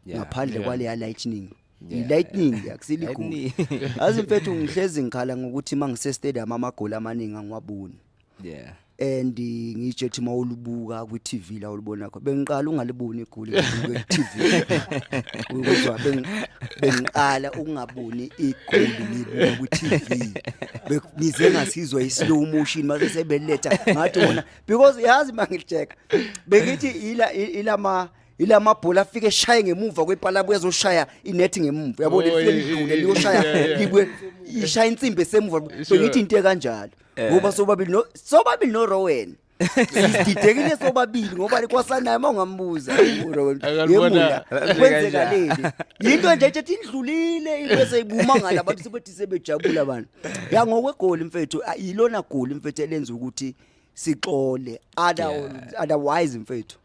Ngaphandle kwaleya lightning, i-lightning akusile igoli. Lightning. Yazi mfethu, ngihlezi ngikhala ngokuthi mangise stadium amagoli amaningi angiwaboni. And ngitshe mawulibuka kwi TV la ulibona khona, bengiqala ungaliboni igoli ngibuke ku TV, ukuzwa bengiqala ukungaboni igoli ngibuka ku TV. Ngize ngasizwa i slow motion mase sebeletha, ngathi wona, because yazi mangilicheka bengithi ila ilama ilamabhola afike eshaye ngemuva kwepala, abuye azoshaya inethi ngemuva, uyabona? Oh, Lifike lidlule liyoshaya, libuye ishaya insimbi esemuva. Bengithi into ekanjalo ngoba sobabili no Rowan sididekile sobabili, ngoba kwasanaye mawungambuza uRowan. Akalibona. Yemula kwenzekaleni, yinto nje ethi indlulile into seyibuma ngala, abantu sebethi sebejabula abantu ya ngokwegoli mfethu. Ilona goli mfethu elenza ukuthi sixole, otherwise mfethu.